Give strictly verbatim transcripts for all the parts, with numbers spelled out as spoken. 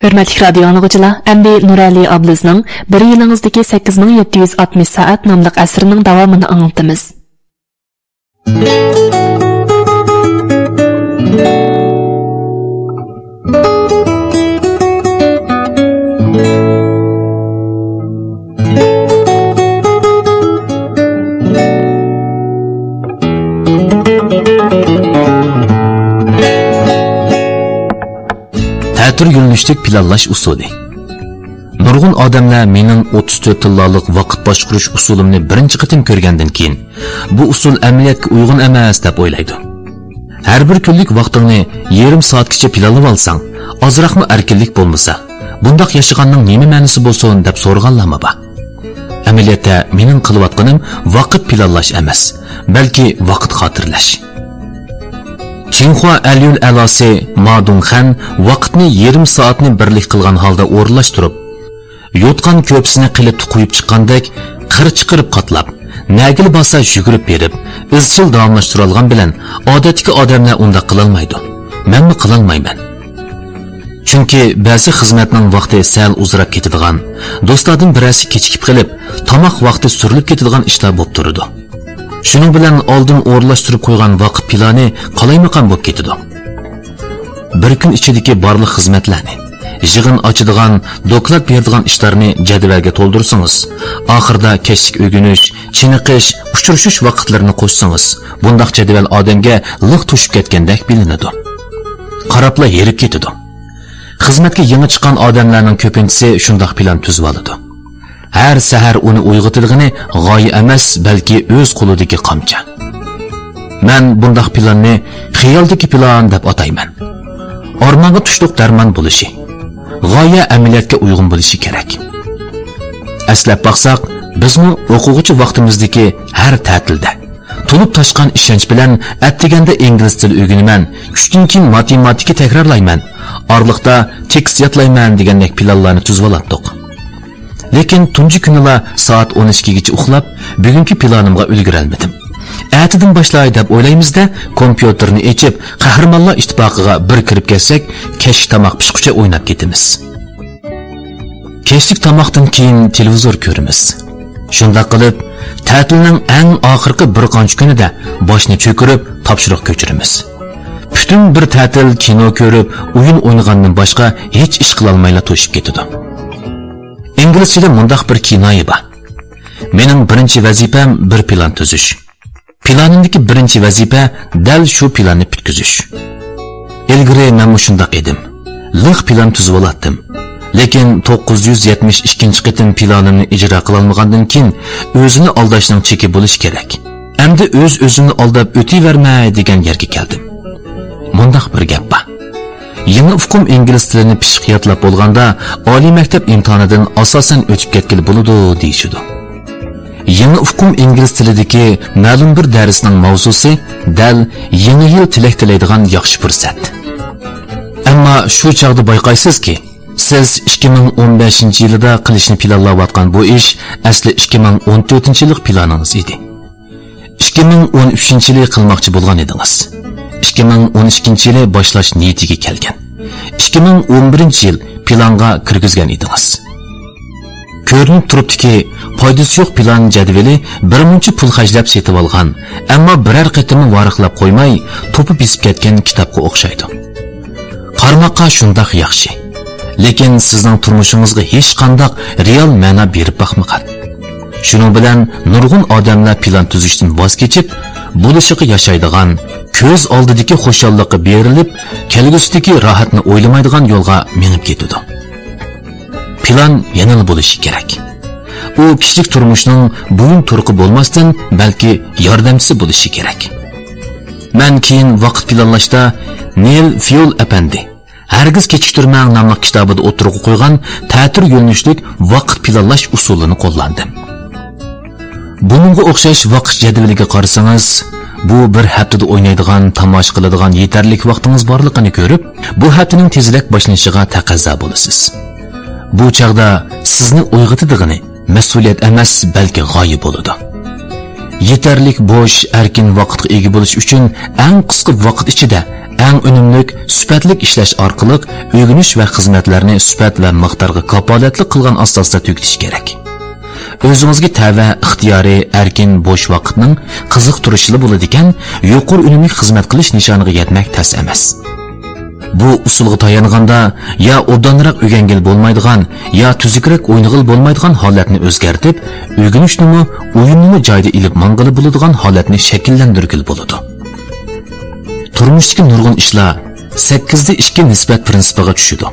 ھۆرمەتلىك رادىيو ئاڭلىغۇچىلار، ئەمدى نۇرئەلى ئابلىزنىڭ بىر يىلىڭىزدىكى سەككىز مىڭ يەتتە يۈز ئاتمىش سائەت ناملىق ئەسىرىنىڭ داۋامىنى ئاڭلىتىمىز. تەتۈر يۆنىلىشلىك پىلانلاش ئۇسۇلى. نۇرغۇن ئادەملەر مېنىڭ ئوتتۇز تۆت تىللالىق ۋاقىت باشقۇرۇش ئۇسۇلۇمنى بىرىنچى قېتىم كۆرگەندىن كېيىن، بۇ ئۇسۇل ئەمەلىيەتكە ئۇيغۇن ئەمەس، دەپ ئويلايدۇ. ھەر بىر كۈنلۈك ۋاقتىڭنى يېرىم سائەتكىچە پىلانلىۋالساڭ، ئازراقمۇ ئەركىنلىك بولمىسا، بۇنداق ياشىغاننىڭ نېمە مەنىسى بولسۇن، دەپ سورىغانلارمۇ بار. ئەمەلىيەتتە مېنىڭ قىلىۋاتقىنىم ۋاقىت پىلانلاش ئەمەس، بەلكى ۋاقىت خاتىرىلەش. چىڭخۇا ئەليۈن ئەلاسى ما دۇڭخەن ۋاقىتنى يېرىم سائەتنى بىرلىك قىلغان ھالدا ئورۇنلاشتۇرۇپ، يوتقان كۆرپىسىنى قېلىپتا قويۇپ چىققاندەك، قىر چىقىرىپ قاتلاپ، نەگىلا بارسا يۈگۈرۈپ بېرىپ، ئىزچىل داۋاملاشتۇرالىغان بىلەن ئادەتتىكى ئادەملەر ئۇنداق قىلالمايدۇ. مەنمۇ قىلالمايمەن. چۈنكى بەزى خىزمەتنىڭ ۋاقتى سەل ئۇزىراپ كېتىدىغان، دوستلاردىن بىرەرسى كېچىكىپ قېلىپ، تاماق ۋاقتى سۈرۈلۈپ كېتىدىغان ئىشلار بولۇپ تۇرىدۇ. شۇنىڭ بىلەن ئالدىن ئورۇنلاشتۇرۇپ قويغان ۋاقىت پىلانى قالايمىقان بولۇپ كېتىدۇ. بىر كۈن ئىچىدىكى بارلىق خىزمەتلەرنى، يىغىن ئاچىدىغان، دوكلات بېرىدىغان ئىشلارنى جەدۋەلگە تولدۇرسىڭىز، ئاخىرىدا كەچلىك ئۆگىنىش، چېنىقىش، ئۇچرىشىش ۋاقىتلىرىنى قوشسىڭىز، بۇنداق جەدۋەل ئادەمگە لىق توشۇپ كەتكەندەك بىلىنىدۇ. قاراپلا ھېرىپ كېتىدۇ. خىزمەتكە يېڭى چىققان ئادەملەرنىڭ كۆپىنچىسى شۇنداق پىلان تۈزۈۋالىدۇ. ھەر سەھەر ئۇنى ئويغىتىدىغىنى غايە ئەمەس، بەلكى ئۆز قولىدىكى قامچا. مەن بۇنداق پىلاننى خىيالدىكى پىلان دەپ ئاتايمەن. ئارمانغا تۇشلۇق دەرمان بولۇشى، غايە ئەمەلىيەتكە ئۇيغۇن بولۇشى كېرەك. ئەسلەپ باقساق، بىزمۇ ئوقۇغۇچى ۋاقتىمىزدىكى ھەر تەتىلدە، تولۇپ تاشقان ئىشەنچ بىلەن ئەتىگەندە ئىنگلىز تىلى ئۆگىنىمەن، چۈشتىن كېيىن ماتېماتىكا تەكرارلايمەن، ئارىلىقتا تېكىست يادلايمەن دېگەندەك پىلانلارنى تۈزۈۋالاتتۇق. لېكىن تۇنجى كۈنىلا سائەت ئون ئىككىگىچە ئۇخلاپ، بۈگۈنكى پىلانىمغا ئۈلگۈرەلمىدىم. ئەتىدىن باشلاي دەپ ئويلايمىز-دە، كومپيۇتېرنى ئېچىپ، قەھرىمانلار ئىتتىپاقىغا بىر كىرىپ كەتسەك، كەچلىك تاماق پىشقۇچە ئويناپ كېتىمىز. كەچلىك تاماقتىن كېيىن تېلېۋىزور كۆرىمىز. شۇنداق قىلىپ، تەتىلنىڭ ئەڭ ئاخىرقى بىر قانچە كۈنىدە باشنى چۆكۈرۈپ، تاپشۇرۇق كۆچۈرىمىز. پۈتۈن بىر تەتىل كىنو كۆرۈپ، ئويۇن ئوينىغاندىن باشقا ھېچ ئىش قىلالمايلا توشۇپ كېتىدۇ. ئىنگلىزچىدە مۇنداق بىر كىنايە بار: «مېنىڭ بىرىنچى ۋەزىپەم بىر پىلان تۈزۈش. پىلانىمدىكى بىرىنچى ۋەزىپە دەل شۇ پىلاننى پۈتكۈزۈش.» ئىلگىرى مەنمۇ شۇنداق ئىدىم. لىق پىلان تۈزۈۋالاتتىم. لېكىن توققۇز يۈز يەتمىش ئىككىنچى قېتىم پىلانىمنى ئىجرا قىلالمىغاندىن كېيىن، ئۆزىنى ئالداشنىڭ چېكى بولۇشى كېرەك. ئەمدى ئۆز-ئۆزۈمنى ئالداپ ئۆتۈۋەرمەي دېگەن يەرگە كەلدىم. مۇنداق بىر گەپ بار: «يېڭى ئۇقۇم ئىنگلىز تىلىنى پىششىق يادلاپ بولغاندا، ئالىي مەكتەپ ئىمتىھانىدىن ئاساسەن ئۆتۈپ كەتكىلى بولىدۇ» دېيىشىدۇ. يېڭى ئۇقۇم ئىنگلىز تىلىدىكى مەلۇم بىر دەرسنىڭ ماۋزۇسى دەل يېڭى يىل تىلەك تىلەيدىغان ياخشى پۇرسەت. ئەمما شۇ چاغدا بايقايسىزكى، سىز ئىككى مىڭ ئون بەشىنچى يىلىدا قىلىشنى پىلانلاۋاتقان بۇ ئىش ئەسلى ئىككى مىڭ ئون تۆتىنچى يىللىق پىلانىڭىز ئىدى. ئىككى مىڭ ئون ئۈچىنچى يىلى قىلماقچى بولغان ئىدىڭىز. ئىككى مىڭ ئون ئىككىنچى يىلى باشلاش نىيىتىگە كەلگەن. ئىككى مىڭ ئون بىرىنچى يىل پىلانغا كىرگۈزگەن ئىدىڭىز. كۆرۈنۈپ تۇرۇپتۇكى، پايدىسى يوق پىلان جەدۋىلى بىرمۇنچە پۇل خەجلەپ سېتىۋالغان، ئەمما بىرەر قېتىممۇ ۋارىقلاپ قويماي، توپا بېسىپ كەتكەن كىتابقا ئوخشايدۇ. قارىماققا شۇنداق ياخشى. لېكىن سىزنىڭ تۇرمۇشىڭىزغا ھېچقانداق رېئال مەنا بېرىپ باقمىغان. شۇنىڭ بىلەن نۇرغۇن ئادەملەر پىلان تۈزۈشتىن ۋاز كېچىپ، بولۇشىغا ياشايدىغان، كۆز ئالدىدىكى خۇشاللىققا بېرىلىپ، كەلگۈسىدىكى راھەتنى ئويلىمايدىغان يولغا مېڭىپ كېتىدۇ. پىلان يەنىلا بولۇشى كېرەك. ئۇ كىشىلىك تۇرمۇشنىڭ بويۇن تۇرقى بولماستىن، بەلكى ياردەمچىسى بولۇشى كېرەك. مەن كېيىن ۋاقىت پىلانلاشتا نېيل فيول ئەپەندى «ھەرگىز كېچىكتۈرمەڭ» ناملىق كىتابىدا ئوتتۇرىغا قويغان تەتۈر يۆنىلىشلىك ۋاقىت پىلانلاش ئۇسۇلىنى قوللاندىم. بۇنىڭغا ئوخشاش ۋاقىت جەدۋىلىگە قارىسىڭىز، بۇ بىر ھەپتىدە ئوينايدىغان، تاماشا قىلىدىغان يېتەرلىك ۋاقتىڭىز بارلىقىنى كۆرۈپ، بۇ ھەپتىنىڭ تېزرەك باشلىنىشىغا تەقەززا بولىسىز. بۇ چاغدا سىزنى ئويغىتىدىغىنى مەسئۇلىيەت ئەمەس، بەلكى غايە بولىدۇ. يېتەرلىك بوش، ئەركىن ۋاقىتقا ئىگە بولۇش ئۈچۈن ئەڭ قىسقا ۋاقىت ئىچىدە ئەڭ ئۈنۈملۈك، سۈپەتلىك ئىشلەش ئارقىلىق ئۆگىنىش ۋە خىزمەتلەرنى سۈپەت ۋە مىقدارغا كاپالەتلىك قىلغان ئاساستا تۈگىتىش كېرەك. ئۆزىڭىزگە تەۋە، ئىختىيارىي، ئەركىن بوش ۋاقىتنىڭ قىزىقتۇرۇشىلا بولىدىكەن، يۇقىرى ئۈنۈملۈك خىزمەت قىلىش نىشانىغا يەتمەك تەس ئەمەس. بۇ ئۇسۇلغا تايانغاندا، يا ئوبدانراق ئۆگەنگىلى بولمايدىغان، يا تۈزۈكرەك ئوينىغىلى بولمايدىغان ھالەتنى ئۆزگەرتىپ، ئۆگىنىشنىمۇ، ئويۇننىمۇ جايىدا ئېلىپ ماڭغىلى بولىدىغان ھالەتنى شەكىللەندۈرگىلى بولىدۇ. تۇرمۇشتىكى نۇرغۇن ئىشلار سەككىزدە ئىككى نىسبەت پىرىنسىپىغا چۈشىدۇ.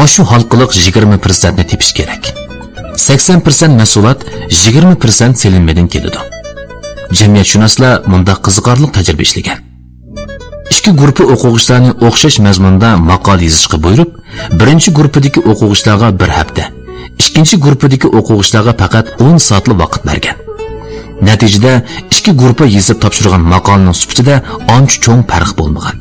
ئاشۇ ھالقىلىق يىگىرمە پىرسەنتنى تېپىش كېرەك. سەكسەن پىرسەنت مەھسۇلات، يىگىرمە پىرسەنت سېلىنمىدىن كېلىدۇ. جەمئىيەتشۇناسلار مۇنداق قىزىقارلىق تەجرىبە ئىشلىگەن. ئىككى گۇرۇپپا ئوقۇغۇچىلارنى ئوخشاش مەزمۇندا ماقالە يېزىشقا بۇيرۇپ، بىرىنچى گۇرۇپپىدىكى ئوقۇغۇچىلارغا بىر ھەپتە، ئىككىنچى گۇرۇپپىدىكى ئوقۇغۇچىلارغا پەقەت ئون سائەتلا ۋاقىت بەرگەن. نەتىجىدە، ئىككى گۇرۇپپا يېزىپ تاپشۇرغان ماقالىنىڭ سۈپىتىدە ئانچە چوڭ پەرق بولمىغان.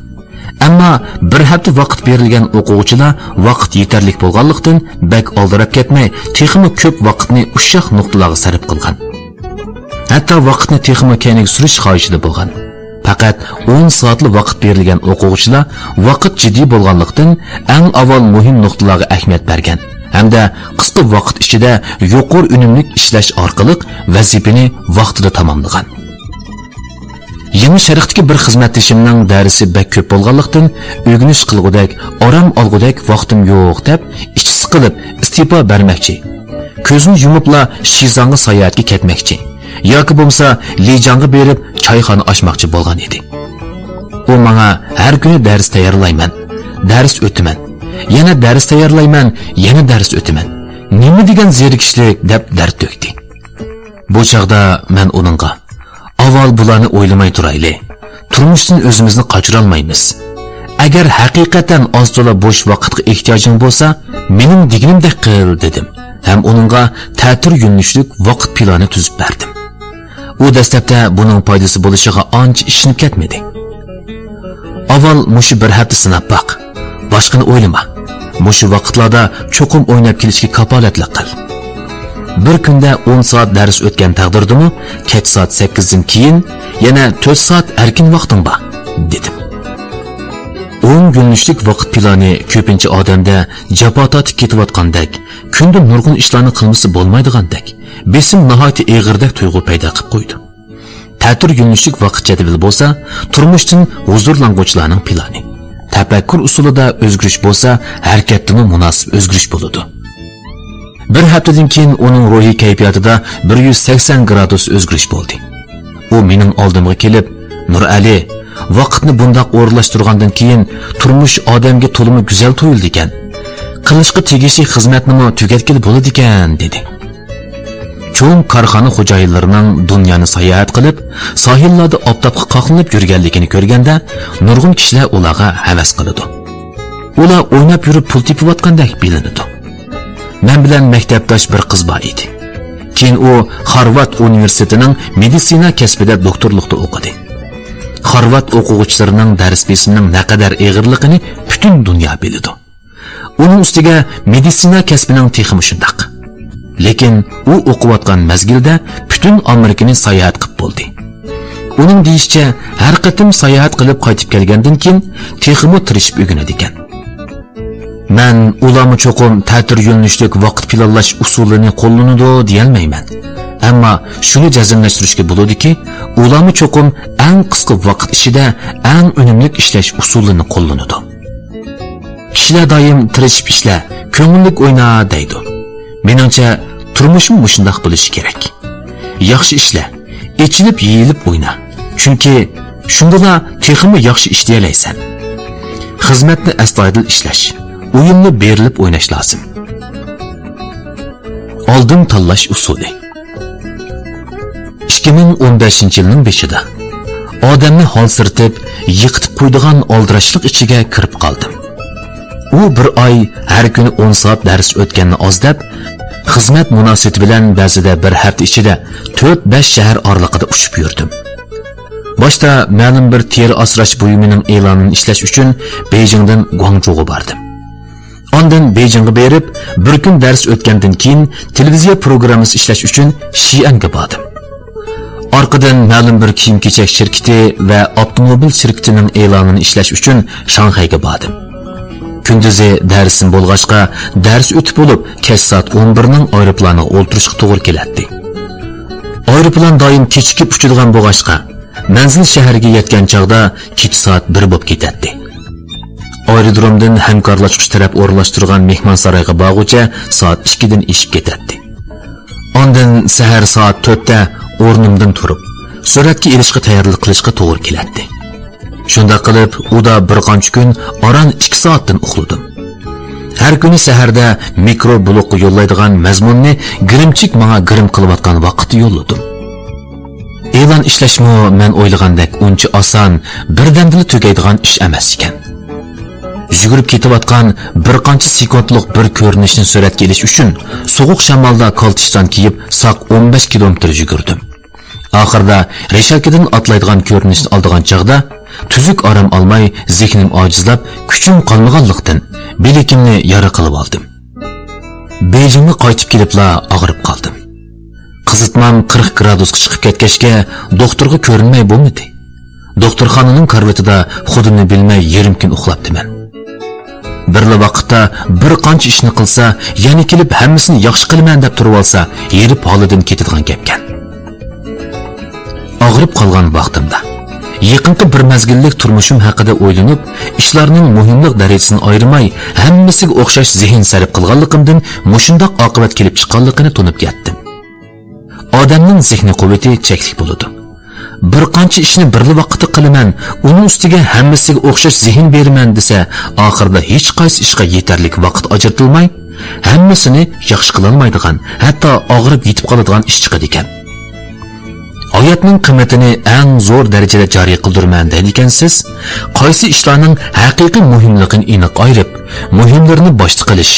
ئەمما بىر ھەپتە ۋاقىت بېرىلگەن ئوقۇغۇچىلار ۋاقىت يېتەرلىك بولغانلىقتىن، بەك ئالدىراپ كەتمەي، تېخىمۇ كۆپ ۋاقىتنى ئۇششاق نۇقتىلارغا سەرپ قىلغان. ھەتتا ۋاقىتنى تېخىمۇ كەينىگە سۈرۈش خاھىشىدا بولغان. پەقەت ئون سائەتلا ۋاقىت بېرىلگەن ئوقۇغۇچىلار ۋاقىت جىددىي بولغانلىقتىن، ئەڭ ئاۋۋال مۇھىم نۇقتىلارغا ئەھمىيەت بەرگەن ھەمدە قىسقا ۋاقىت ئىچىدە يۇقىرى ئۈنۈملۈك ئىشلەش ئارقىلىق ۋەزىپىنى ۋاقتىدا تاماملىغان. يېڭى شەرقتىكى بىر خىزمەتدىشىمنىڭ دەرسى بەك كۆپ بولغانلىقتىن، ئۆگىنىش قىلغۇدەك، ئارام ئالغۇدەك ۋاقتىم يوق، دەپ ئىچى سىقىلىپ، ئىستېپا بەرمەكچى. كۆزىنى يۇمۇپلا شىزاڭغا ساياھەتكە كەتمەكچى. ياكى بولمىسا لىجاڭغا بېرىپ چايخانا ئاچماقچى بولغان ئىدى. ئۇ ماڭا ھەر كۈنى دەرس تەييارلايمەن، دەرس ئۆتىمەن، يەنە دەرس تەييارلايمەن، يەنە دەرس ئۆتىمەن. نېمە دېگەن زېرىكىشلىك، دەپ دەرد تۆكتى. بۇ چاغدا مەن ئۇنىڭغا، ئاۋۋال بۇلارنى ئويلىماي تۇرايلى. تۇرمۇشتىن ئۆزىمىزنى قاچۇرالمايمىز. ئەگەر ھەقىقەتەن ئاز-تولا بوش ۋاقىتقا ئېھتىياجىڭ بولسا، مېنىڭ دېگىنىمدەك قىل، دېدىم ھەم ئۇنىڭغا تەتۈر يۆنىلىشلىك ۋاقىت پىلانى تۈزۈپ بەردىم. ئۇ دەسلەپتە بۇنىڭ پايدىسى بولۇشىغا ئانچە ئىشىنىپ كەتمىدى. ئاۋۋال مۇشۇ بىر ھەپتە سىناپ باق. باشقىنى ئويلىما. مۇشۇ ۋاقىتلاردا چوقۇم ئويناپ كېلىشكە كاپالەتلىك قىل. بىر كۈندە ئون سائەت دەرس ئۆتكەن تەقدىردىمۇ، كەچ سائەت سەككىزدىن كېيىن يەنە تۆت سائەت ئەركىن ۋاقتىڭ بار، دېدىم. ئون يۆنىلىشلىك ۋاقىت پىلانى كۆپىنچە ئادەمدە جاپا تارتىپ كېتىۋاتقاندەك، كۈندە نۇرغۇن ئىشلارنى قىلمىسا بولمايدىغاندەك، بېسىم ناھايىتى ئېغىردەك تۇيغۇ پەيدا قىلىپ قويىدۇ. تەتۈر يۆنىلىشلىك ۋاقىت جەدۋىلى بولسا، تۇرمۇشتىن ھۇزۇرلانغۇچىلارنىڭ پىلانى. تەپەككۇر ئۇسۇلىدا ئۆزگىرىش بولسا، ھەرىكەتتىمۇ مۇناسىپ ئۆزگىرىش بولىدۇ. بىر ھەپتىدىن كېيىن ئۇنىڭ روھىي كەيپىياتىدا بىر يۈز سەكسەن گرادۇس ئۆزگىرىش بولدى. ئۇ مېنىڭ ئالدىمغا كېلىپ، نۇرئەلى، ۋاقىتنى بۇنداق ئورۇنلاشتۇرغاندىن كېيىن، تۇرمۇش ئادەمگە تولىمۇ گۈزەل تۇيۇلىدىكەن. قىلىشقا تېگىشلىك خىزمەتنىمۇ تۈگەتكىلى بولىدىكەن، دېدى. چوڭ كارخانا خوجايىنلىرىنىڭ دۇنيانى ساياھەت قىلىپ، ساھىللاردا ئاپتاپقا قاقلىنىپ يۈرگەنلىكىنى كۆرگەندە، نۇرغۇن كىشىلەر ئۇلارغا ھەۋەس قىلىدۇ. ئۇلار ئويناپ يۈرۈپ پۇل تېپىۋاتقاندەك بىلىنىدۇ. مەن بىلەن مەكتەپداش بىر قىز بار ئىدى. كېيىن ئۇ خارۋارد ئۇنىۋېرسىتېتىنىڭ مېدىتسىنا كەسپىدە دوكتورلۇقتا ئوقۇدى. خارۋارد ئوقۇغۇچىلىرىنىڭ دەرس بېسىمىنىڭ نەقەدەر ئېغىرلىقىنى پۈتۈن دۇنيا بىلىدۇ. ئۇنىڭ ئۈستىگە مېدىتسىنا كەسپىنىڭ تېخىمۇ شۇنداق. لېكىن ئۇ ئوقۇۋاتقان مەزگىلدە پۈتۈن ئامېرىكىنى ساياھەت قىلىپ بولدى. ئۇنىڭ دېيىشىچە، ھەر قېتىم ساياھەت قىلىپ قايتىپ كەلگەندىن كېيىن تېخىمۇ تىرىشىپ ئۆگىنىدىكەن. مەن ئۇلارمۇ چوقۇم تەتۈر يۆنىلىشلىك ۋاقىت پىلانلاش ئۇسۇلىنى قوللىنىدۇ دېيەلمەيمەن. ئەمما شۇنى جەزملەشتۈرۈشكە بولىدۇكى، ئۇلارمۇ چوقۇم ئەڭ قىسقا ۋاقىت ئىچىدە ئەڭ ئۈنۈملۈك ئىشلەش ئۇسۇلىنى قوللىنىدۇ. كىشىلەر دائىم «تىرىشىپ ئىشلە، كۆڭۈللۈك ئوينا» دەيدۇ. مېنىڭچە، تۇرمۇشمۇ مۇشۇنداق بولۇشى كېرەك. ياخشى ئىشلە، ئېچىلىپ يېيىلىپ ئوينا. چۈنكى شۇندىلا تېخىمۇ ياخشى ئىشلىيەلەيسەن. خىزمەتنى ئەستايىدىل ئىشلەش، ئويۇننى بېرىلىپ ئويناش لازىم. ئالدىن تاللاش ئۇسۇلى. ئىككى مىڭ ئون بەشىنچى يىلنىڭ بېشىدا ئادەمنى ھالسىرىتىپ، يىقىتىپ قويىدىغان ئالدىراشلىق ئىچىگە كىرىپ قالدىم. ئۇ بىر ئاي ھەر كۈنى ئون سائەت دەرس ئۆتكەننى ئاز دەپ، خىزمەت مۇناسىۋىتى بىلەن بەزىدە بىر ھەپتە ئىچىدە تۆت، بەش شەھەر ئارىلىقىدا ئۇچۇپ يۈردۈم. باشتا مەلۇم بىر تېرە ئاسراش بۇيۇمىنىڭ ئېلانىنى ئىشلەش ئۈچۈن بېيجىڭدىن گۇاڭجۇغا باردىم. ئاندىن بېيجىڭغا بېرىپ، بىر كۈن دەرس ئۆتكەندىن كېيىن، تېلېۋىزىيە پروگراممىسى ئىشلەش ئۈچۈن شىئەنگە باردىم. ئارقىدىن مەلۇم بىر كىيىم-كېچەك شىركىتى ۋە ئاپتوموبىل شىركىتىنىڭ ئېلانىنى ئىشلەش ئۈچۈن شاڭخەيگە باردىم. كۈندۈزى دەرسىم بولغاچقا، دەرس ئۆتۈپ بولۇپ، كەچ سائەت ئون بىرنىڭ ئايروپىلانىغا ئولتۇرۇشقا توغرا كېلەتتى. ئايروپىلان دائىم كېچىكىپ ئۇچىدىغان بولغاچقا، مەنزىل شەھەرگە يەتكەن چاغدا كېچە سائەت بىر بولۇپ كېتەتتى. ئايرودرومدىن ھەمكارلاشقۇچ تەرەپ ئورۇنلاشتۇرغان مېھمانسارايغا بارغۇچە سائەت ئىككىدىن ئېشىپ كېتەتتى. ئاندىن سەھەر سائەت تۆتتە ئورنۇمدىن تۇرۇپ، سۈرەتكە ئېلىشقا تەييارلىق قىلىشقا توغرا كېلەتتى. شۇنداق قىلىپ، ئۇدا بىر قانچە كۈن ئاران ئىككى سائەتتىن ئۇخلىدىم. ھەر كۈنى سەھەردە مىكرو بلوگقا يوللايدىغان مەزمۇننى گىرىمچىك ماڭا گىرىم قىلىۋاتقان ۋاقىتتا يوللىدىم. ئېلان ئىشلەشمۇ مەن ئويلىغاندەك ئۇنچە ئاسان، بىردەمدىلا تۈگەيدىغان ئىش ئەمەس ئىكەن. يۈگۈرۈپ كېتىۋاتقان بىر قانچە سېكۇنتلۇق بىر كۆرۈنۈشنى سۈرەتكە ئېلىش ئۈچۈن سوغۇق شامالدا كالتىشتان كىيىپ ساق ئون بەش كىلومېتىر يۈگۈردۈم. ئاخىرىدا رېشاتكىدىن ئاتلايدىغان كۆرۈنۈشنى ئالىدىغان چاغدا تۈزۈك ئارام ئالماي، زېھنىم ئاجىزلاپ، كۈچۈم قالمىغانلىقتىن، بىلىكىمنى يارا قىلىۋالدىم. بېيجىڭغا قايتىپ كېلىپلا ئاغرىپ قالدىم. قىزىتمام قىرىق گرادۇسقا چىقىپ كەتكەچكە، دوختۇرغا كۆرۈنمەي بولمىدى. دوختۇرخانىنىڭ كارىۋىتىدا خۇدىنى بىلمەي يېرىم كۈن ئۇخلاپتىمەن. بىرلا ۋاقىتتا بىر قانچە ئىشنى قىلسا، يەنە كېلىپ ھەممىسىنى ياخشى قىلىمەن دەپ تۇرۇۋالسا، ھېرىپ ھالىدىن كېتىدىغان گەپكەن. ئاغرىپ قالغان ۋاقتىمدا، يېقىنقى بىر مەزگىللىك تۇرمۇشۇم ھەققىدە ئويلىنىپ، ئىشلارنىڭ مۇھىملىق دەرىجىسىنى ئايرىماي، ھەممىسىگە ئوخشاش زېھىن سەرپ قىلغانلىقىمدىن مۇشۇنداق ئاقىۋەت كېلىپ چىققانلىقىنى تونۇپ يەتتىم. ئادەمنىڭ زېھنىي قۇۋۋىتى چەكلىك بولىدۇ. بىر قانچە ئىشنى بىرلا ۋاقىتتا قىلىمەن، ئۇنىڭ ئۈستىگە ھەممىسىگە ئوخشاش زېھىن بېرىمەن دېسە، ئاخىرىدا ھېچقايسى ئىشقا يېتەرلىك ۋاقىت ئاجرىتىلماي، ھەممىسىنى ياخشى قىلالمايدىغان، ھەتتا ئاغرىپ يېتىپ قالىدىغان ئىش چىقىدىكەن. ھاياتنىڭ قىممىتىنى ئەڭ زور دەرىجىدە جارى قىلدۇرىمەن دەيدىكەنسىز، قايسى ئىشلارنىڭ ھەقىقىي مۇھىملىقىنى ئېنىق ئايرىپ، مۇھىملىرىنى باشتا قىلىش،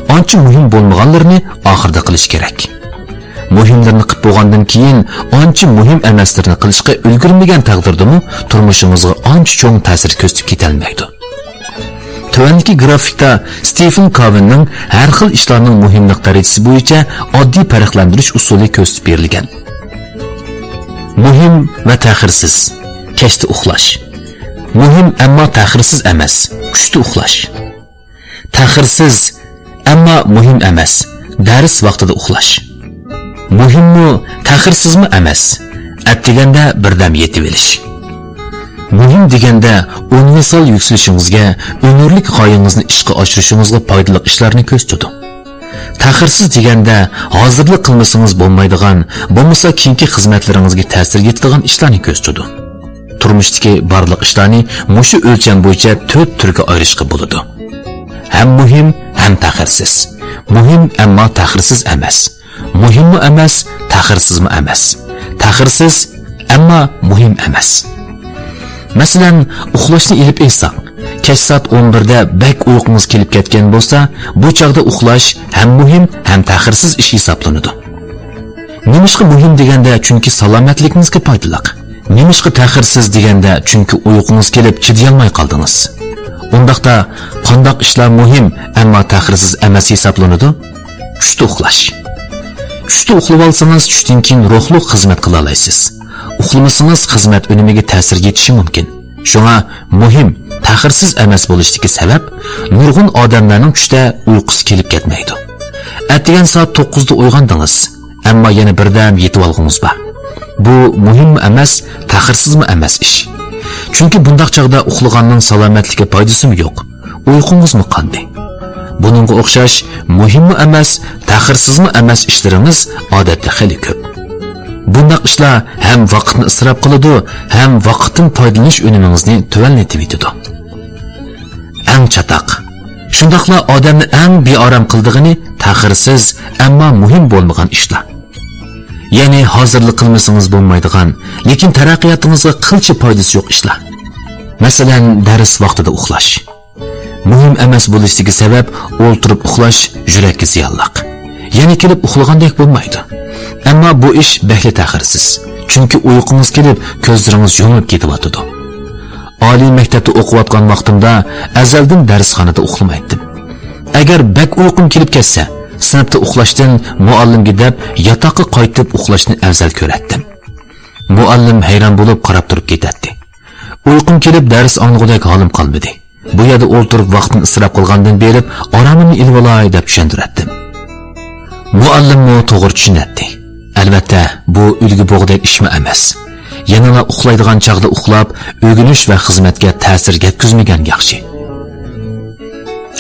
ئانچە مۇھىم بولمىغانلىرىنى ئاخىرىدا قىلىش كېرەك. مۇھىملىرىنى قىپ بولغاندىن كېيىن، ئانچە مۇھىم ئەمەسلىرىنى قىلىشقا ئۈلگۈرمىگەن تەقدىردىمۇ، تۇرمۇشىڭىزغا ئانچە چوڭ تەسىر كۆرسىتىپ كېتەلمەيدۇ. تۆۋەندىكى گرافىكتا ستېفېن كاۋېننىڭ ھەر خىل ئىشلارنىڭ مۇھىملىق دەرىجىسى بويىچە ئاددىي پەرقلەندۈرۈش ئۇسۇلى كۆرسىتىپ بېرىلگەن. مۇھىم ۋە تەخىرسىز. كەچتە ئۇخلاش. مۇھىم، ئەمما تەخىرسىز ئەمەس. چۈشتە ئۇخلاش. تەخىرسىز، ئەمما مۇھىم ئەمەس، دەرس ۋاقتىدا ئۇخلاش. مۇھىممۇ، تەخىرسىزمۇ ئەمەس، ئەتىگەندە بىردەم يېتىۋېلىش. مۇھىم دېگەندە ئۇنىۋېرسال يۈكسىلىشىڭىزگە، ئۈنۈملۈك غايىڭىزنى ئىشقا ئاشۇرۇشىڭىزغا پايدىلىق ئىشلارنى كۆرسىتىدۇ. تەخىرسىز دېگەندە ھازىرلا قىلمىسىڭىز بولمايدىغان، بولمىسا كېيىنكى خىزمەتلىرىڭىزگە تەسىر يېتىدىغان ئىشلارنى كۆرسىتىدۇ. تۇرمۇشتىكى بارلىق ئىشلارنى مۇشۇ ئۆلچەم بويىچە تۆت تۈرگە ئايرىشقا بولىدۇ. ھەم مۇھىم، ھەم تەخىرسىز. مۇھىم، ئەمما تەخىرسىز ئەمەس. مۇھىممۇ ئەمەس، تەخىرسىزمۇ ئەمەس. تەخىرسىز، ئەمما مۇھىم ئەمەس. مەسىلەن، ئۇخلاشنى ئېلىپ ئېيتساق، كەچ سائەت ئون بىردە بەك ئۇيقۇڭىز كېلىپ كەتكەن بولسا، بۇ چاغدا ئۇخلاش ھەم مۇھىم، ھەم تەخىرسىز ئىش ھېسابلىنىدۇ. نېمىشقا مۇھىم دېگەندە، چۈنكى سالامەتلىكىڭىزگە پايدىلىق. نېمىشقا تەخىرسىز دېگەندە، چۈنكى ئۇيقۇڭىز كېلىپ چىدىيالماي قالدىڭىز. ئۇنداقتا، قانداق ئىشلار مۇھىم، ئەمما تەخىرسىز ئەمەس ھېسابلىنىدۇ؟ چۈشتە ئۇخلاش. چۈشتە ئۇخلىۋالسىڭىز، چۈشتىن كېيىن روھلۇق خىزمەت قىلالايسىز. ئۇخلىمىسىڭىز، خىزمەت ئۈنۈمىگە تەسىر يېتىشى مۇمكىن. شۇڭا مۇھىم، تەخىرسىز ئەمەس بولۇشتىكى سەۋەب، نۇرغۇن ئادەملەرنىڭ چۈشتە ئۇيقۇسى كېلىپ كەتمەيدۇ. ئەتىگەن سائەت توققۇزدا ئويغاندىڭىز، ئەمما يەنە بىردەم يېتىۋالغۇڭىز بار. بۇ مۇھىممۇ ئەمەس، تەخىرسىزمۇ ئەمەس ئىش. چۈنكى بۇنداق چاغدا ئۇخلىغاننىڭ سالامەتلىككە پايدىسىمۇ يوق، ئۇيقۇڭىزمۇ قاندى. بۇنىڭغا ئوخشاش مۇھىممۇ ئەمەس، تەخىرسىزمۇ ئەمەس ئىشلىرىڭىز ئادەتتە خېلى كۆپ. بۇنداق ئىشلار ھەم ۋاقىتنى ئىسراپ قىلىدۇ، ھەم ۋاقىتتىن پايدىلىنىش ئۈنۈمىڭىزنى تۆۋەنلىتىۋېتىدۇ. ئەڭ چاتاق، شۇنداقلا ئادەمنى ئەڭ بىئارام قىلىدىغىنى تەخىرسىز، ئەمما مۇھىم بولمىغان ئىشلار. يەنى ھازىرلا قىلمىسىڭىز بولمايدىغان، لېكىن تەرەققىياتىڭىزغا قىلچە پايدىسى يوق ئىشلار. مەسىلەن، دەرس ۋاقتىدا ئۇخلاش. مۇھىم ئەمەس بولۇشتىكى سەۋەب، ئولتۇرۇپ ئۇخلاش يۈرەككە زىيانلىق. يەنە كېلىپ ئۇخلىغاندەك بولمايدۇ. ئەمما بۇ ئىش بەكلا تەخىرسىز. چۈنكى ئۇيقۇڭىز كېلىپ، كۆزلىرىڭىز يۇمۇلۇپ كېتىۋاتىدۇ. ئالىي مەكتەپتە ئوقۇۋاتقان ۋاقتىمدا ئەزەلدىن دەرسخانىدا ئۇخلىمايتتىم. ئەگەر بەك ئۇيقۇم كېلىپ كەتسە، سىنىپتا ئۇخلاشتىن مۇئەللىمگە دەپ ياتاققا قايتىپ ئۇخلاشنى ئەۋزەل كۆرەتتىم. مۇئەللىم ھەيران بولۇپ قاراپ تۇرۇپ كېتەتتى. ئۇيقۇم كېلىپ دەرس ئاڭلىغۇدەك ھالىم قالمىدى. بۇ يەردە ئولتۇرۇپ ۋاقىتنى ئىسراپ قىلغاندىن بېرىپ ئارامىمنى ئېلىۋالاي دەپ چۈشەندۈرەتتىم. مۇئەللىممۇ توغرا چۈشىنەتتى. ئەلۋەتتە، بۇ ئۈلگە بوغدەك ئىشمۇ ئەمەس. يەنىلا ئۇخلايدىغان چاغدا ئۇخلاپ، ئۆگىنىش ۋە خىزمەتكە تەسىر يەتكۈزمىگەن ياخشى.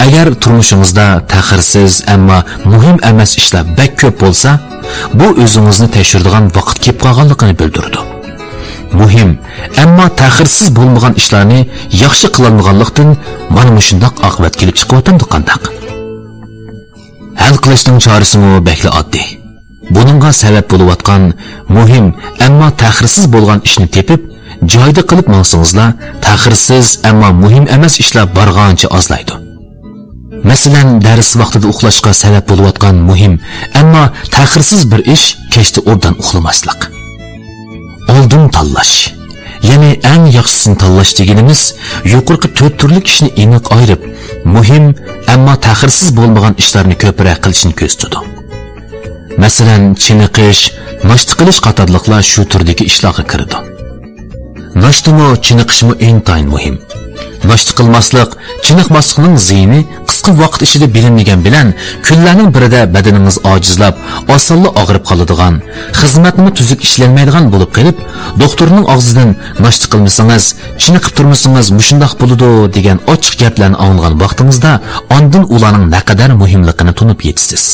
ئەگەر تۇرمۇشىڭىزدا تەخىرسىز، ئەمما مۇھىم ئەمەس ئىشلار بەك كۆپ بولسا، بۇ ئۆزىڭىزنى تەكشۈرىدىغان ۋاقىت كېلىپ قالغانلىقىنى بىلدۈرىدۇ. مۇھىم، ئەمما تەخىرسىز بولمىغان ئىشلارنى ياخشى قىلالمىغانلىقتىن مانا مۇشۇنداق ئاقىۋەت كېلىپ چىقىۋاتامدۇ قانداق؟ ھەل قىلىشنىڭ چارىسىمۇ بەكلا ئاددىي. بۇنىڭغا سەۋەب بولۇۋاتقان مۇھىم، ئەمما تەخىرسىز بولغان ئىشنى تېپىپ، جايىدا قىلىپ ماڭسىڭىزلا، تەخىرسىز، ئەمما مۇھىم ئەمەس ئىشلار بارغانچە ئازلايدۇ. مەسىلەن، دەرس ۋاقتىدا ئۇخلاشقا سەۋەب بولۇۋاتقان مۇھىم، ئەمما تەخىرسىز بىر ئىش كەچتە ئوبدان ئۇخلىماسلىق. ئالدىن تاللاش، يەنى ئەڭ ياخشىسىنى تاللاش دېگىنىمىز يۇقىرىقى تۆت تۈرلۈك ئىشنى ئېنىق ئايرىپ، مۇھىم، ئەمما تەخىرسىز بولمىغان ئىشلارنى كۆپرەك قىلىشنى كۆرسىتىدۇ. مەسىلەن، چېنىقىش، ناشتا قىلىش قاتارلىقلار شۇ تۈردىكى ئىشلارغا كىرىدۇ. ناشتىمۇ، چېنىقىشمۇ ئىنتايىن مۇھىم. ناشتا قىلماسلىق، چېنىقماسلىقنىڭ زىيىنى قىسقا ۋاقىت ئىچىدە بىلىنمىگەن بىلەن، كۈنلەرنىڭ بىرىدە بەدىنىڭىز ئاجىزلاپ، ئاسانلا ئاغرىپ قالىدىغان، خىزمەتنىمۇ تۈزۈك ئىشلەلمەيدىغان بولۇپ قېلىپ، دوختۇرنىڭ ئاغزىدىن «ناشتا قىلمىسىڭىز، چېنىقىپ تۇرمىسىڭىز مۇشۇنداق بولىدۇ» دېگەن ئاچچىق گەپلەرنى ئاڭلىغان ۋاقتىڭىزدا، ئاندىن ئۇلارنىڭ نەقەدەر مۇھىملىقىنى تونۇپ يېتىسىز.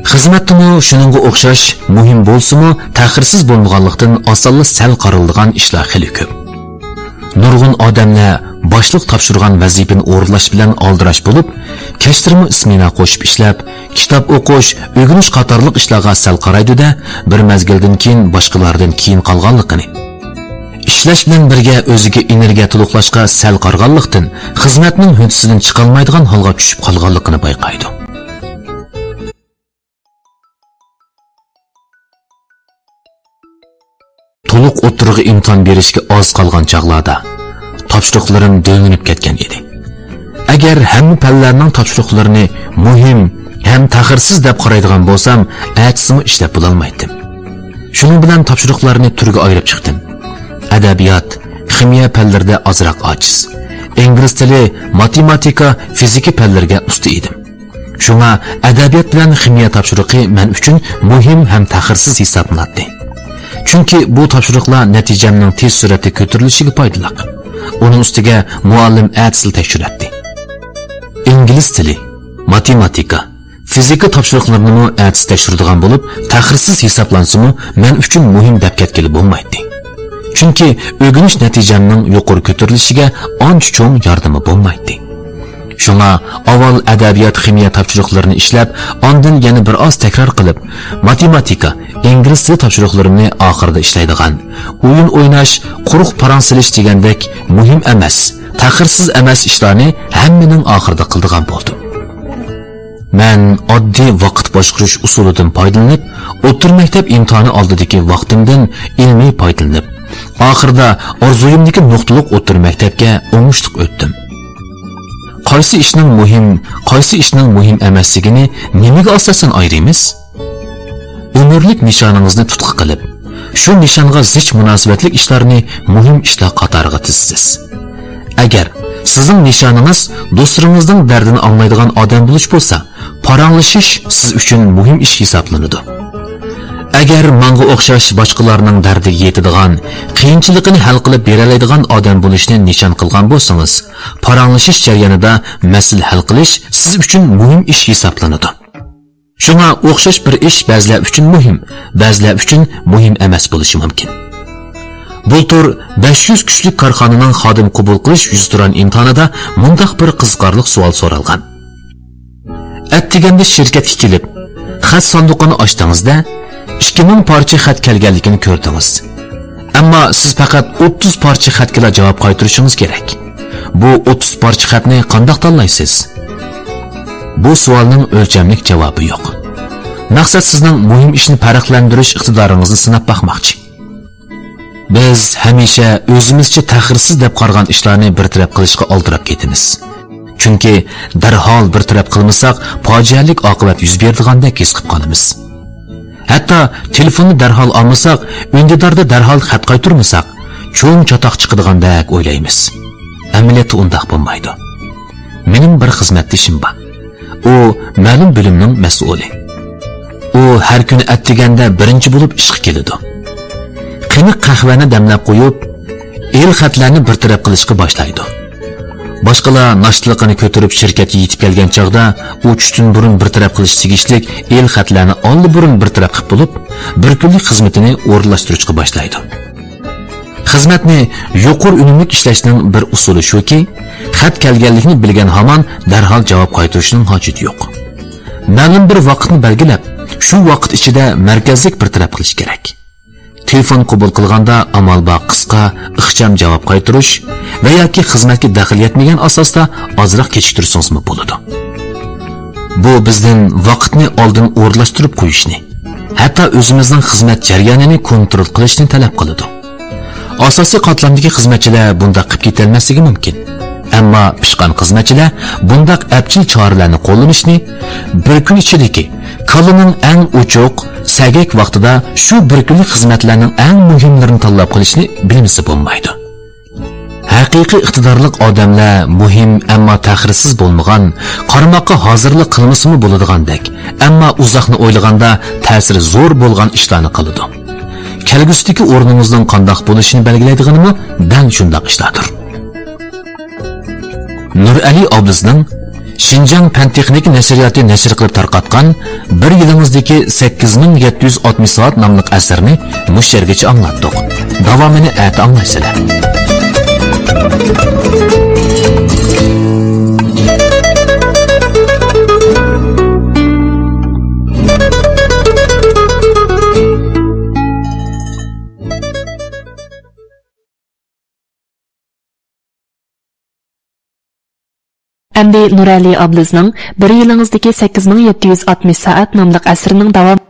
خىزمەتتىمۇ شۇنىڭغا ئوخشاش مۇھىم بولسىمۇ، تەخىرسىز بولمىغانلىقتىن، ئاسانلا سەل قارىلىدىغان ئىشلار خېلى كۆپ. نۇرغۇن ئادەملەر باشلىق تاپشۇرغان ۋەزىپىنى ئورۇنلاش بىلەن ئالدىراش بولۇپ، كەچلىرىمۇ سمېنا قوشۇپ ئىشلەپ، كىتاب ئوقۇش، ئۆگىنىش قاتارلىق ئىشلارغا سەل قارايدۇ-دە، بىر مەزگىلدىن كېيىن باشقىلاردىن كېيىن قالغانلىقىنى، ئىشلەش بىلەن بىرگە ئۆزىگە ئېنېرگىيە تولۇقلاشقا سەل قارىغانلىقتىن، خىزمەتنىڭ ھۆددىسىدىن چىقالمايدىغان ھالغا چۈشۈپ قالغانلىقىنى بايقايدۇ. تولۇق ئوتتۇرىغا ئىمتىھان بېرىشكە ئاز قالغان چاغلاردا تاپشۇرۇقلىرىم دۆڭىنىپ كەتكەن ئىدى. ئەگەر ھەممە پەنلەرنىڭ تاپشۇرۇقلىرىنى مۇھىم ھەم تەخىرسىز دەپ قارايدىغان بولسام، ئەتىسىمۇ ئىشلەپ بولالمايتتىم. شۇنىڭ بىلەن تاپشۇرۇقلارنى تۈرگە ئايرىپ چىقتىم. ئەدەبىيات، خىمىيە پەنلىرىدە ئازراق ئاجىز. ئىنگلىز تىلى، ماتېماتىكا، فىزىكا پەنلىرىگە ئۇستا ئىدىم. شۇڭا ئەدەبىيات بىلەن خىمىيە تاپشۇرۇقى مەن ئۈچۈن مۇھىم ھەم تەخىرسىز ھېسابلىناتتى. چۈنكى بۇ تاپشۇرۇقلار نەتىجەمنىڭ تېز سۈرئەتتە كۆتۈرۈلۈشىگە پايدىلىق. ئۇنىڭ ئۈستىگە مۇئەللىم ئەتىسىلا تەكشۈرەتتى. ئىنگلىز تىلى، ماتېماتىكا، فىزىكا تاپشۇرۇقلىرىنىمۇ ئەتىسى تەكشۈرىدىغان بولۇپ، تەخىرسىز ھېسابلانسىمۇ، مەن ئۈچۈن مۇھىم دەپ كەتكىلى بولمايتتى. چۈنكى ئۆگىنىش نەتىجەمنىڭ يۇقىرى كۆتۈرۈلۈشىگە ئانچە چوڭ ياردىمى بولمايتتى. شۇڭا ئاۋۋال ئەدەبىيات، خىمىيە تاپشۇرۇقلىرىنى ئىشلەپ، ئاندىن يەنە بىر ئاز تەكرار قىلىپ، ماتېماتىكا، ئىنگلىز تىلى تاپشۇرۇقلىرىمنى ئاخىرىدا ئىشلەيدىغان، ئويۇن ئويناش، قۇرۇق پاراڭ سېلىش دېگەندەك مۇھىم ئەمەس، تەخىرسىز ئەمەس ئىشلارنى ھەممىنىڭ ئاخىرىدا قىلىدىغان بولدۇم. مەن ئاددىي ۋاقىت باشقۇرۇش ئۇسۇلىدىن پايدىلىنىپ، ئوتتۇرا مەكتەپ ئىمتىھانى ئالدىدىكى ۋاقتىمدىن ئىلمىي پايدىلىنىپ، ئاخىرىدا ئارزۇيۇمدىكى نۇقتىلىق ئوتتۇرا مەكتەپكە ئوڭۇشلۇق ئۆتتۈم. قايسى ئىشنىڭ مۇھىم، قايسى ئىشنىڭ مۇھىم ئەمەسلىكىنى نېمىگە ئاساسەن ئايرىيمىز؟ ئۆمۈرلۈك نىشانىڭىزنى تۇتقا قىلىپ، شۇ نىشانغا زىچ مۇناسىۋەتلىك ئىشلارنى مۇھىم ئىشلار قاتارىغا تىزىسىز. ئەگەر سىزنىڭ نىشانىڭىز دوستلىرىڭىزنىڭ دەردىنى ئاڭلايدىغان ئادەم بولۇش بولسا، پاراڭلىشىش سىز ئۈچۈن مۇھىم ئىش ھېسابلىنىدۇ. ئەگەر ماڭا ئوخشاش باشقىلارنىڭ دەردىگە يېتىدىغان، قىيىنچىلىقىنى ھەل قىلىپ بېرەلەيدىغان ئادەم بولۇشنى نىشان قىلغان بولسىڭىز، پاراڭلىشىش جەريانىدا مەسىلە ھەل قىلىش سىز ئۈچۈن مۇھىم ئىش ھېسابلىنىدۇ. شۇڭا ئوخشاش بىر ئىش بەزىلەر ئۈچۈن مۇھىم، بەزىلەر ئۈچۈن مۇھىم ئەمەس بولۇشى مۇمكىن. بۇلتۇر بەش يۈز كۈچلۈك كارخانىنىڭ خادىم قوبۇل قىلىش يۈزتۇرا ئىمتىھانىدا مۇنداق بىر قىزىقارلىق سوئال سورالغان. ئەتىگەندە شىركەتكە كېلىپ، خەت ساندۇقىنى ئاچتىڭىزدا، ئىككى مىڭ پارچە خەت كەلگەنلىكىنى كۆردىڭىز. ئەمما سىز پەقەت ئوتتۇز پارچە خەتكىلا جاۋاب قايتۇرۇشىڭىز كېرەك. بۇ ئوتتۇز پارچە خەتنى قانداق تاللايسىز؟ بۇ سوئالنىڭ ئۆلچەملىك جاۋابى يوق. مەقسەت سىزنىڭ مۇھىم ئىشنى پەرقلەندۈرۈش ئىقتىدارىڭىزنى سىناپ باقماقچى. بىز ھەمىشە ئۆزىمىزچە تەخىرسىز دەپ قارىغان ئىشلارنى بىر تەرەپ قىلىشقا ئالدىراپ كېتىمىز. چۈنكى دەرھال بىر تەرەپ قىلمىساق، پاجىئەلىك ئاقىۋەت يۈز بېرىدىغاندەك ھېس قىلىپ قالىمىز. ھەتتا تېلېفوننى دەرھال ئالمىساق، ئۈندىداردا دەرھال خەت قايتۇرمىساق، چوڭ چاتاق چىقىدىغاندەك ئويلايمىز. ئەمەلىيەتتە ئۇنداق بولمايدۇ. مېنىڭ بىر خىزمەتدىشىم بار. ئۇ مەلۇم بۆلۈمنىڭ مەسئۇلى. ئۇ ھەر كۈنى ئەتىگەندە بىرىنچى بولۇپ ئىشقا كېلىدۇ. قېنىق قەھۋەنى دەملەپ قويۇپ، ئېلخەتلەرنى بىر تەرەپ قىلىشقا باشلايدۇ. باشقىلار ناشتىلىقىنى كۆتۈرۈپ شىركەتكە يېتىپ كەلگەن چاغدا، ئۇ چۈشتىن بۇرۇن بىر تەرەپ قىلىش تېگىشلىك ئېلخەتلەرنى ئاللىبۇرۇن بىر تەرەپ قىلىپ بولۇپ، بىر كۈنلۈك خىزمىتىنى ئورۇنلاشتۇرۇشقا باشلايدۇ. خىزمەتنى يۇقىرى ئۈنۈملۈك ئىشلەشنىڭ بىر ئۇسۇلى شۇكى، خەت كەلگەنلىكنى بىلگەن ھامان دەرھال جاۋاب قايتۇرۇشنىڭ ھاجىتى يوق. مەلۇم بىر ۋاقىتنى بەلگىلەپ، شۇ ۋاقىت ئىچىدە مەركەزلىك بىر تەرەپ قىلىش كېرەك. تېلېفون قوبۇل قىلغاندا ئامال بار قىسقا، ئىخچام جاۋاب قايتۇرۇش ۋە ياكى خىزمەتكە دەخلى يەتمىگەن ئاساستا ئازراق كېچىكتۈرسىڭىزمۇ بولىدۇ. بۇ بىزدىن ۋاقىتنى ئالدىن ئورۇنلاشتۇرۇپ قويۇشنى، ھەتتا ئۆزىمىزنىڭ خىزمەت جەريانىنى كونترول قىلىشنى تەلەپ قىلىدۇ. ئاساسىي قاتلامدىكى خىزمەتچىلەر بۇنداق قىلىپ كېتەلمەسلىكى مۇمكىن. ئەمما پىشقان خىزمەتچىلەر بۇنداق ئەپچىل چارىلەرنى قوللىنىشنى، بىر كۈن ئىچىدىكى كاللىنىڭ ئەڭ ئوچۇق، سەگەك ۋاقتىدا شۇ بىر كۈنلۈك خىزمەتلەرنىڭ ئەڭ مۇھىملىرىنى تاللاپ قىلىشنى بىلمىسە بولمايدۇ. ھەقىقىي ئىقتىدارلىق ئادەملەر مۇھىم، ئەمما تەخىرسىز بولمىغان، قارىماققا ھازىرلا قىلمىسىمۇ بولىدىغاندەك، ئەمما ئۇزاقنى ئويلىغاندا تەسىرى زور بولغان ئىشلارنى قىلىدۇ. كەلگۈسىدىكى ئورنىڭىزنىڭ قانداق بولۇشىنى بەلگىلەيدىغىنىمۇ دەل شۇنداق ئىشلاردۇر. نۇرئەلى ئابلىزنىڭ شىنجاڭ پەن تېخنىكا نەشرىياتى نەشر قىلىپ تارقاتقان بىر يىلىڭىزدىكى سەككىز مىڭ يەتتە يۈز ئاتمىش سائەت ناملىق ئەسىرىنى مۇشۇ يەرگىچە ئاڭلاتتۇق. داۋامىنى ئەتە ئاڭلايسىلەر. ئەمدى نۇرئەلى ئابلىزنىڭ بىر يىلىڭىزدىكى سەككىز مىڭ يەتتە يۈز ئاتمىش سائەت ناملىق ئەسىرىنىڭ داۋامى.